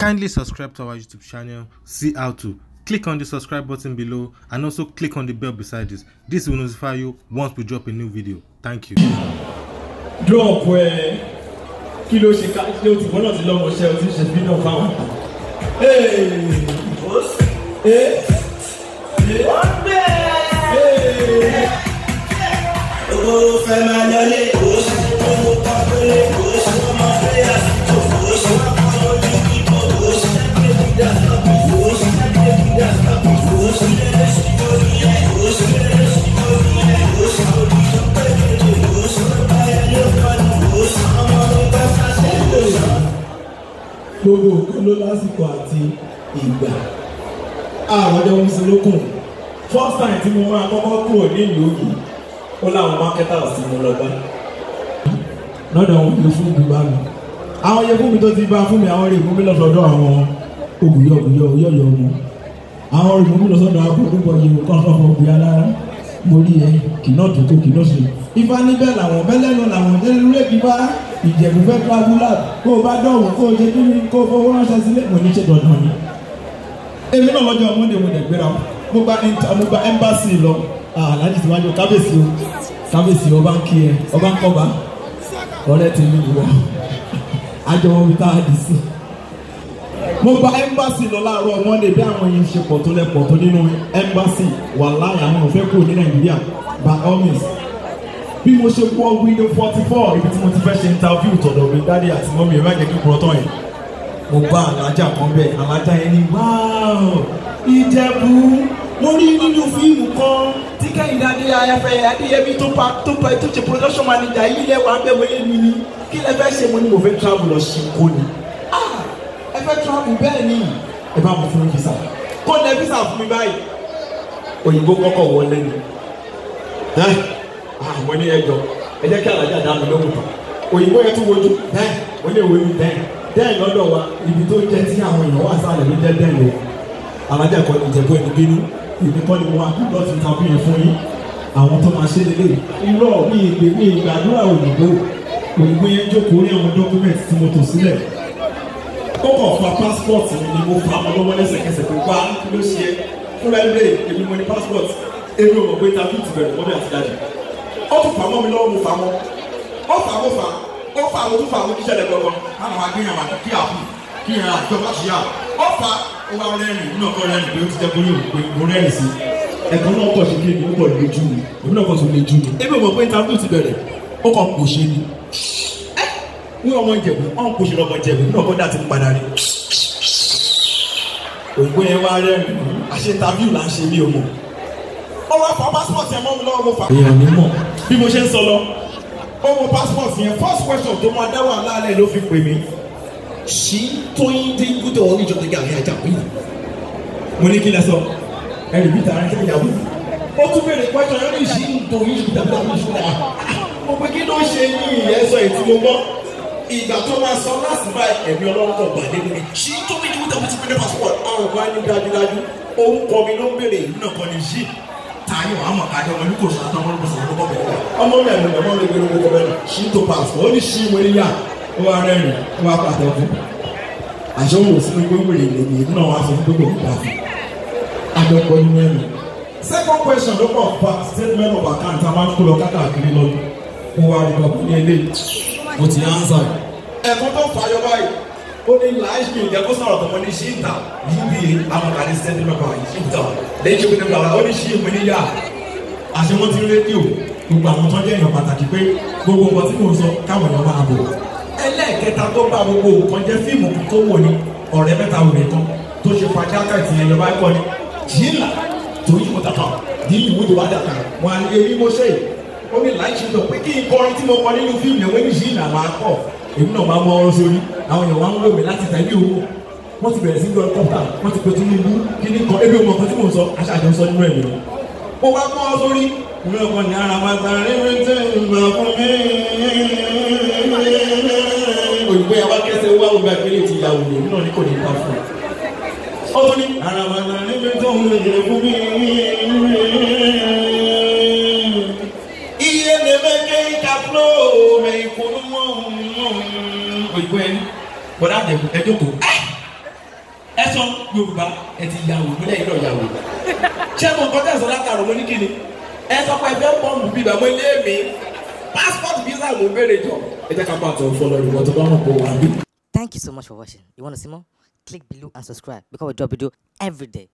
Kindly subscribe to our YouTube channel, see how to. Click on the subscribe button below and also click on the bell beside this. This will notify you once we drop a new video. Thank you. Drop where kí ló ṣe ká ṣé o ti wọ́n náà ti lọ́mọ ṣẹ́ o ti ṣe fídíò fáwọn. Hey! Hey! Hey! Owó fẹ́ máa lọlé, owó pàpẹ́lẹ́, ọmọ fẹ́ àsìkò, ọmọ ìdìbò, Gbogbo nǹkan ló lásìkò àti ìgbà. Àwọn ọjọ́ ń sin lókun. First time tí mo máa kọ́kọ́ kúrò nílùú yìí, ó láwọn marketers tí mo lọ bá. Lọ́dọ̀ wọn yóò fún mi bá mi. Àwọn yẹ fún mi tó ti bá fún mi, àwọn rè fún mi lọ́sọ̀dọ̀ àwọn ògùyọ̀ ògùyọ̀ òyọ̀yọ̀ wọn. Àwọn rè fún mi lọ́sọ̀dọ̀ àbọ̀dúbọ̀ yìí kọ́ sọ́fọ̀ ògùyà lára. Mo rí ẹ kìnà tó tó kìnà sí. Ifá níbẹ̀ làwọn bẹ́lẹ́nu làwọn jẹ́rú lẹ́bi bá Ìjẹ̀bú fẹ́ travel out kó o bá dọ̀wọ̀ kó o ṣe kí ni kó o fowó ránṣẹ́ sílé mo ní ṣe dandan ni. Èmi náà lọ́jọ́ Monday mo dẹ̀ gbéra mo gba embassy lọ Alhaji Tiwájú kábíyèsí o kábíyèsí ọba ń kí ẹ ọba ń kọba ọ̀rẹ́ tèmi wọ àjọ wọn fi tá a dì sí. Mo gba embassy lọ láàárọ̀ Monday bí àwọn yẹn ṣe pọ̀ tó lẹ́pọ̀ tó nínú embassy wàláhì àwọn ò fẹ́ kúrò ní Nàìjíríà by all means. Bí mo ṣe wọ window 44 ibi tí mo ti fẹ́ ṣe interview tọ̀dọ̀ mi dáadé àti mọ́mí ẹ̀ má jẹ́ kí n kúrọ̀ tán yẹn. Mo bá alájà kan bẹ́ẹ̀ alájà yẹn ní wáò Ìjẹ̀bú mo rí nínú fíìmù kan tí Kẹ́hìndé Adéyẹfẹ́ Adéyẹmí tó pa tó ṣe production manager yìí lẹ́wàá bẹ́ẹ̀ wọlé mi ni kí lẹ fẹ́ ṣe mo ní mo fẹ́ travel lọ ṣe kó ni. Ah ẹ fẹ́ travel bẹ́ẹ̀ ni ẹ bá mo fún mi visa kó lẹ visa fún mi báyìí òyìnbó kọ́kọ́ wọlé ni. Mo ní ẹjọ́ ẹ jẹ́ kí alájà dá mi lóhùn tán òyìnbó yẹn tún wojú bẹ́ẹ̀ ó lè wo ibi bẹ́ẹ̀ dẹ́ẹ̀ lọ́dọ̀ wa ibi tó jẹ́ tí àwọn èèyàn wà sálẹ̀ ló jẹ́ dẹ́ẹ̀ lọ alájà kọ́ ni Ìjẹ̀bú ẹni bínú èmi kọ́ ni mo wá kí lọ́ọ̀tì tàbí yẹn fún yín àwọn tó máa ṣe lélẹ̀ irọ́ mi ìgbè mi ìgbàdúrà òyìnbó òyìnbó yẹn jókòó rí àwọn dọ́kúmẹ̀tì tí mo tò sílẹ̀ ó kàn fa passport mi ni mo fa ọmọ lọ́wọ́ lẹ́sẹ̀kẹsẹ̀ pé wá kí ló ṣe fúnra ẹ̀ lé èmi mo ní passport èmi ò mọ̀ pé tàbí ti bẹ̀rẹ̀ mọ́bí àti dájú ó tún fà mọ́ mi lọ́wọ́ mo fà mọ́ ó fà mo fà ó fà mo tún fà mo kíṣẹ́ lẹ gbọ́gbọ́ àwọn agbẹ́yàn wà kí àbù kí ìran àjọ bá ṣe yà ó fà ó wá rẹ́rìn nínú ọkọ rẹ́rìn pé ó ti jẹ́ kórí òun pé mo rẹ́rìn sí ẹ̀kọ́ náà kọ̀ ṣe kéde ó kọ̀ lójú mi èmi náà kọ̀ tún lójú mi èmi ò mọ̀ pé interview ti bẹ̀rẹ̀ ó kàn kò ṣe ni ní ọmọ Ìjẹ̀bú ọ̀n kò ṣe lọ́mọ Ìjẹ̀bú nínú ọkọ̀ dà ti ń padà rí òyìnbó yẹn wá rẹ́rìn àṣẹ interview là ń ṣe mí ò mọ̀ ó wá fa passport yẹn mọ́ mi lọ́wọ́ mo fà. Èèyàn ní mọ̀ bí mo ṣe ń sọ lọ ó wo passport yẹn first question tó máa dá wàhálà lẹ̀ ló fi pè mí. Ṣí Tóyìn dín gúdọ̀ oníjọba ìgbà àyà ìjà pín. Mo ní kí lẹ sọ ẹ rìbí tààrà ní ìyàwó. Ó tún béèrè question yẹn ní ṣí Tóyìn dàbí ìṣúná. Mo pe kí ló ṣe ní ìyẹn sọ èyí tí mo gbọ́. Ìgbà tó máa sọ láti bá ẹ̀mí Ọlọ́run kọ̀ gbàdé mi. Ṣí Tóyìn dín gúdọ̀ oníjọba passport. Ọ̀rọ̀ kan ní dájúdájú orúkọ mi ló ń béèrè ìlú náà kan ní yìí tayo ama kajo ọmọ ní kò sọ àtọmọ ní kò sọ ọmọ bẹ́ẹ̀. Ọmọ mi àná ọmọ mi gbèrò gbogbo bẹ́ẹ̀ ṣí tó pass ó ní ṣí mo ní yá ó wá rẹ́rìn ó wá pàtó fún àṣọ wò sínú gbogbo rè lèmi èmi náà wá sọ fún gbogbo ìgbà fún àjọpọ̀ nínú ẹ̀mí. Second question ló kọ̀ fa statement of account a máa ń kó lọ káàkiri lọ́dún mo wá rí bàbá ní ilé mo ti answer. Ẹ̀kọ́ tó fàyọ báyìí ó ní láìsí mi ìjẹ́ kó sọ̀rọ̀ tọmọ ní ṣí ń ta yìí bí àwọn kan ní statement of account yìí ń ta lẹ́yìn tí ó ní ó ní ṣí ìpín níyà àṣẹ wọn ti ń rédíò gbogbo àwọn tó ń jẹ́ èèyàn pàtàkì pé gbogbo nǹkan tí mò ń sọ káwọn èèyàn máa bò. Ẹlẹ́ẹ̀kẹta tó bá gbogbo nǹkan jẹ́ fíìmù tó wò ní ọ̀rẹ́ mẹ́ta òwe kan tó ṣe fàdákà ìtìyẹn lọ́ba ẹ̀kọ́ ni jìnnà tó yí mọ̀tàkà ní ìwúdò wá dàkà wọn á ní èmi mo ṣe ó ní láì ṣe sọ pé kí n kọrin tí mo kọ nínú fíìmù yẹn wọ́n ní jìnnà máa kọ̀ èmi náà máa mọ ọ̀rọ̀ sórí àwọn èèyàn wá ń wò mí láti tàbí owó wọ́n ti bẹ̀rẹ̀ sí gbọ́ kọ́pútà wọ́n ti pe Tinubu kí ní kan ebi ọmọ kan tí mò ń sọ aṣáájú ń sọ nínú ẹ̀mí wọn. Ó wá mọ́ ọ sórí ìwé ọkọ ní ara máa ta rírí tí ń gbà fún mi. Òyìnbó yẹn wá kẹsẹ̀ wá ògbà ìpínlẹ̀ ti ya òye nínú ní kò ní ká fún un. Ó tún ní ara máa ta rírí tí ń gbà fún mi. Iye lè mẹ́kẹ́ ìka fúlọ́ mẹ́ ìkùnú mọ́ òyìnbó yẹn bọ̀dá àjẹkù ẹ jókòó. Ẹ sọ Yorùbá, ẹ ti yàwó, mo lẹ́yìn náà yàwó. Ṣé mo nǹkan tẹ̀sán látàrọ̀ mo ní kí ni? Ẹ sọ pé ẹ fẹ́ pọ́ǹpù bíbá mo lé mi. Passport visa mo béèrè jọ. Ẹ jẹ́ ká pàtó fọlọ́ ìwọ tó bá mọ̀ pé wà á bí. Thank you so much for watching. You want to see more? Click below and subscribe because we drop video every day.